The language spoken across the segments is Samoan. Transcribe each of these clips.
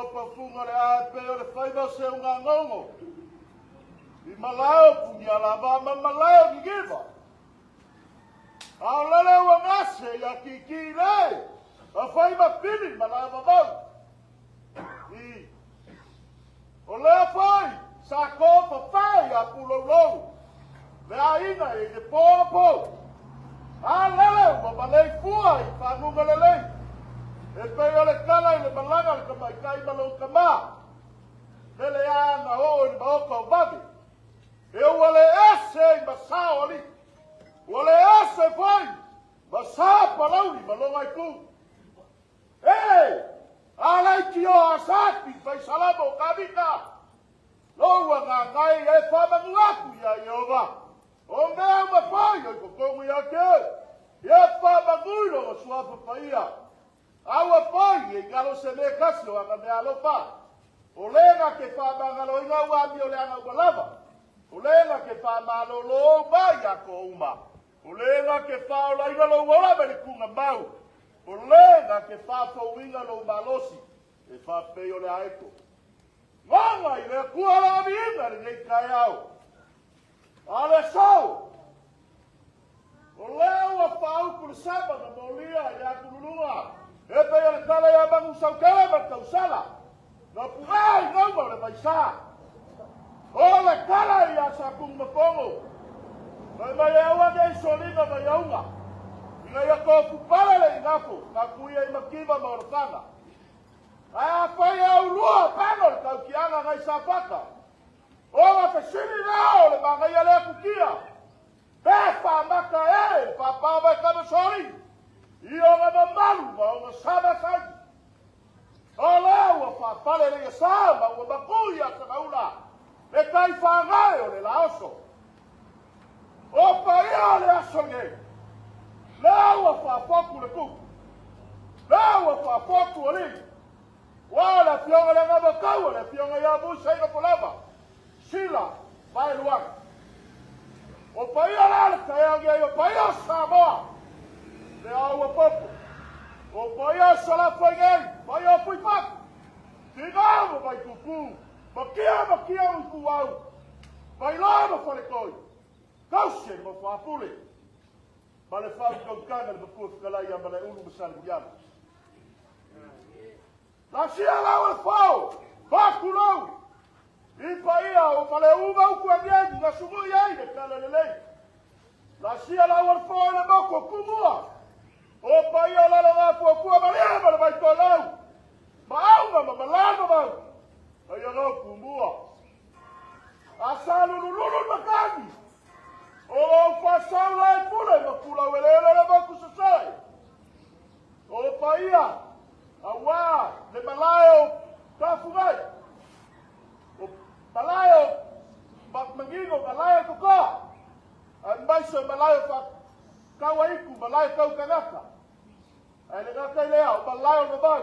paupaufuga o le a e pei o le faiva o Seugagogo i malae o Punialavaa ma malae o Niniva. A o lele ua gase ia Kiki le a fai ma pili malae o Vavau. I o lea foi sa tofafa ia Puloulou le aiga i le po o pou. A lele ua maleifua i faguga lelei e pei o le tala i le malaga a le tamaitai ma lona tama. Lele a na oo i le maota o Vave. E ua le ese i ma sa o alii. Ua le ese foi ma sa Palauli ma lona itu. E! Alaitio a Sapi fai salamo o Kavita. Lou agaga e e faamanu atu iā Ieova, o mea uma foi o i totonu ia te oe, ia faamanu i lona suafa paia. Aua foi ne i galo se mea e tasi o ana meaalofa. O le na te faamagaloina ua amioleaga uma lava. O le na te faamalōlō uma ai ia toa uma. O le na te faaolaina lou ola mai le tuugamau. O le na te faafouina lou malosi e faapei o le aeto. Goga i le Atua lana viiga i lenei taeao. A o le aso, o lea ua faaupu le sama na molia i le atululuga e pei o le tala ia Manusautele ma le tausala na puea i gauga o le vaisa. O le tala ia Satunumafono, fai mai e aua nei soliga vaiauga, ina ia tofupale le igafo na tuia i mativa ma olofaga. Ae afai e aulua paga o le tautiaga nai Safata, ona fesili lea o le manaia lea kutia, pe faamata e le papa mai Tamasoli i ona mamalu ma ona samasai. O lea ua faapale le sa ma ua mapu ia Sanaula le tai whāngai o le laoso. O paia o le aso nei, lea ua faafotu le tupu, lea ua faafotu alii, ua o le afioga le Gamatau, le afioga ia Muisainafulava, Sila Vaeluaga. O paia la le taeao nei, o paia o Samoa, le aua popo, o paia o Salafai nei, paia o Fuifatu, Tina ma Vaitupu, makia makia o ituau, Vailoa ma Faletoi, tausi e le nofo a pule, ma le faautautaga le matua fetalai ia Malaeulu ma Salemuliaga. Lasia lau e fao, faatulou, i paia o Faleuga upu e miai, na sugui ai le tala lelei. Lasia lau e fao i le moko kumua, o paia o lalo ngā fuafua malia ma le vaitolau, ma auga ma malama mau, ai ngau kumua. A sa lulululu le matagi, o ou faasau la i pule ma pulau eleele o le moku sasae. O paia, auā le malae o Tafugai, o malae o Manino, malae o Totoa, aemaise o malae o Faakauaitu, malae tau tagata. Ae le gata i lea, o malae o Vavau.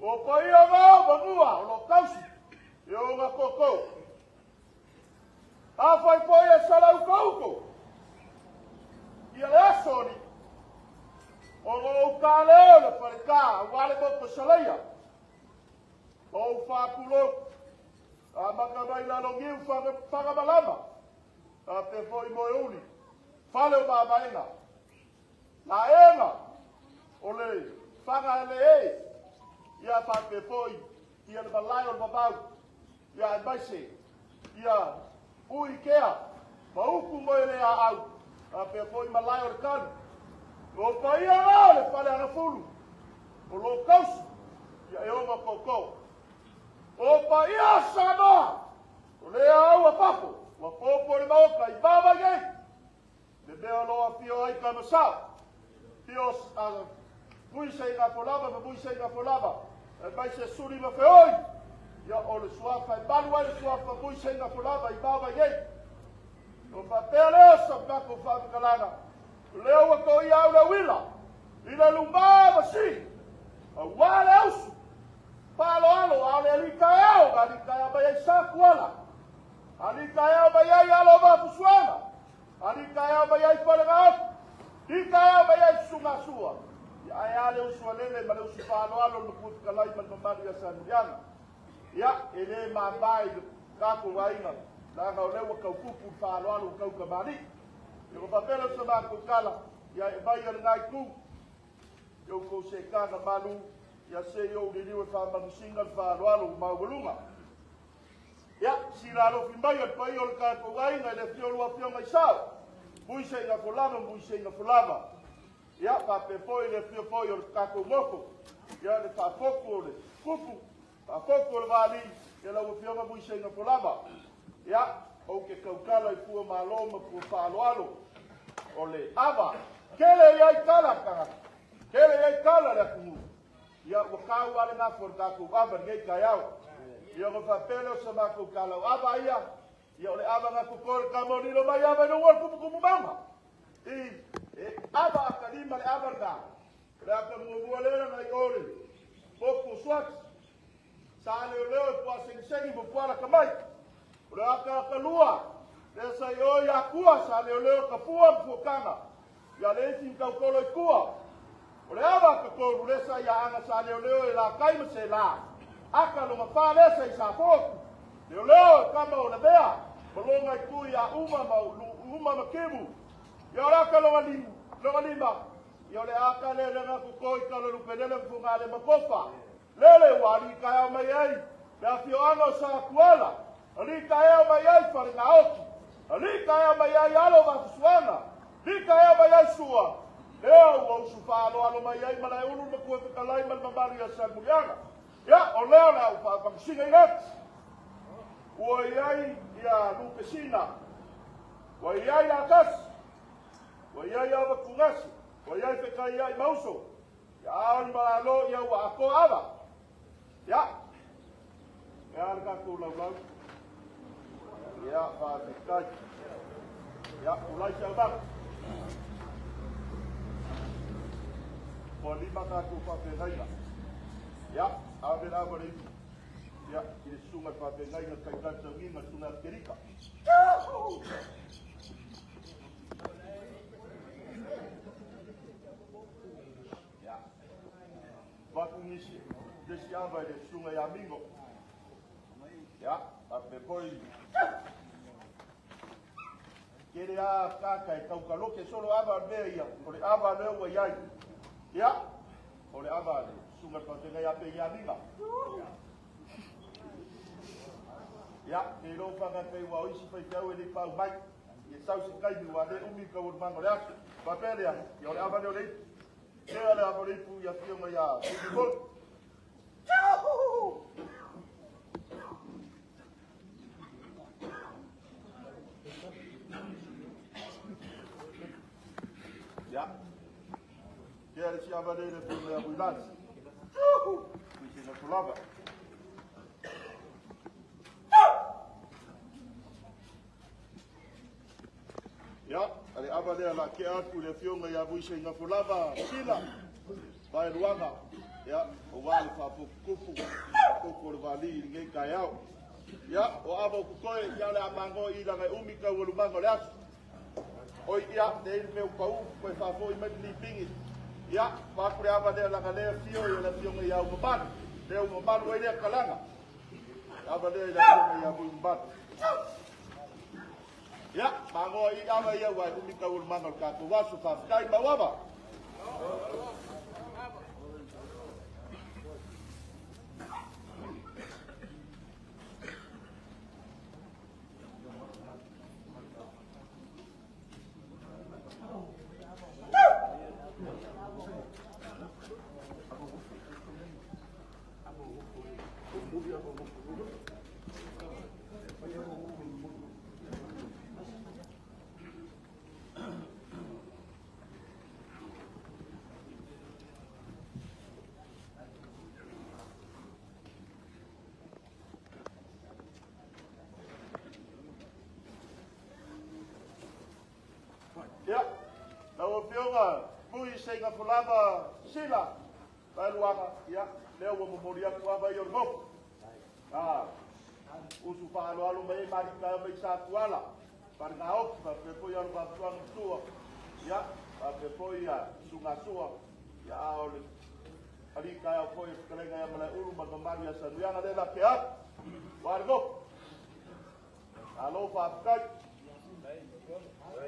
O paia ngā manua o lo tausi, e o ngā koukou. A fai foi e sala ukauko, ia le aso ni, o ngā ou kāleo le wharekā, auā le moko saleia, o ou whākulou, a maka mai lalo niu whangamalama, a pe foi moe uli, fale o mamaenga, la ega o le whanga ele e, ia whape foi, ia le malae o le vavau, ia aemaise, ia ui kea, ma upu moe le a au, a pe foi malae o le kalu. O paia ngā o le fale agafulu, o lo kausi, ia e oma koukou. O paia Samoa, o le au a fafo, ua popo le maoka i vava nei, le mea o lo afio ai Kamasao, fio Muisainafulava ma Muisainafulava, aemaise suli ma feoi, ia o le suafa e malu ai le suafa Muisainafulava i vava nei. O faapea lea sa matou faamatalaga, o lea ua toia au le uila, i le lumā ma si, auā le ausu, faaloalo a o le alii taeao na alii taeao mai ai Satuala, alii taeao mai ai alo o Mafusuaga, alii taeao mai ai Falegaotu, alii taeao mai ai Susuga Sua. Ia ae a le uso a lele ma le uso faaaloalo le Matua Fetalai ma le mamalu ia Salemuliaga. Ia, e le mama i le tatou aiga, leaga o lea ua tau tupu le faaaloalo ua tau tamalii. Ia ona faapea lea o se matou tala, ia e mai lena itu, i outou setaga malu, ia se i ou liliu e faamanusina le faaaloalo ua maualuga. Ia, sila alofi mai e le paia o le tatou aiga i le afio o lua afioga i Sao, Muiseigafolava ma Muiseigafolava. Ia, faapea foi le afio foi o le tatou nofo, ia le faafotu o le tupu, faafotu o le vali, ia lau afioga Muiseigafolava. Ia, ou te tautala i fua malo ma fua faaaloalo o le ava. Tele i ai tala tagata, tele i ai tala le atunuu. Ia, ua tau lava le gafa o le tatou ava i lenei taeao. Ia, ona faapea lea o se matou tala, o ava ia, ia o le ava na toto e le tama o lilo mai ava i luga o le tumutumu mauga. I, e ava atalima le ava lena. O le ata muamua lea na i o le motu o Swati. Sa leoleo e puaasegisegi ma puaalaka mai. O le ata atalua, lea sa i o i Atua, sa leoleo tapua ma fuataga. Ia le isi na tautolo i tua. O le ava ata tolu lea sa ia aga sa leoleo e latai ma se la. Ata lona fa lea sa i Safotu. Leoleo e kama o lavea. Ma loga i tu ia uma ma uma ma kimu. Ia o le ata lona lima. Ia o le ata lea lea na toto i kalo lupelele ma fugale ma kofa. Lele ua ali taeao mai ai le afioaga o Satuala. Ali taeao mai ai Falenaoti. Ali taeao mai ai alo o Vafasuaga. Ali taeao mai ai Sua. Lea ua usu faaaloalo mai ai Malaeulu le Matua Fetalai ma le mamalu ia Salemuliaga. Ia, o lea o le a ou faamanusina i leti. Ua i ai ia Lupesina. Ua i ai Latasi. Ua i ai Avatugasi. Ua i ai Fetaiai Mauso. Ia ao le malalo ia ua atoa ava. Ia, e a le tatou laulau. Ia, faafetai. Ia, ulai se aumanu. Ua lima tatou faafeagaiga. Ia, ave le ava le ipu. Ia, i le susuga i le faafeagaiga taitai taugiga, le susuga ia Perika. Ia, avatu nisi, le isi ava i le susuga ia Mingo. Ia, faapea foi tele a kaka e taukaloke solo ava o le mea ia, o le ava lea ua i ai. Ia, o le ava le susuga i le faafeagai ia Peniamina. Ia, te iloa fagatai ua o isi faifeau e le i paau mai. Ia sau se taimi ua le umi taualumaga o le aso. Faapea lea, ia o le ava lea o le ipu. Lea le ava o le ipu i afioga ia Tulimoli. Ia, lea le si ava lea i le afioga ia Muilasi. Kuisina tulava. Ia, a le ava lea la tea atu i le afioga ia Muiseigafolava Sila Vaeluaga, ia, aua le faapututupu koko o le vali i lenei taeao. Ia, o ava o totoe, ia o le a magoa i laga e umi taualumaga o le aso. Oi, ia, le i le mea pau, koe faafoi mai le lipigi. Ia, vaatu le ava lea laga lea afio i le afioga ia Umamalu. Lea Umamalu ai lea kalaga. Le ava lea i le afioga ia Umamalu. Ia, magoa i ava ia ua e umi taualumaga o le tatou aso. Faafetai mau ava. Ia, lau afioga Muiseigafolava Sila Vaeluaga, ia, lea ua momoli atu ava ia o le nofo. Ah, usu faaaloalo mai ai malitaeo mai Satuala, Falegaoki, faapea foi alo faatuaga matua. Ia, faapea foi ia Sugasua. Ia a o le alii taeao foi e fetalaiga ia Malaeulu ma le mamalu ia Sanuiaga le la ke atu. Ua le nofo. Malo faafetai.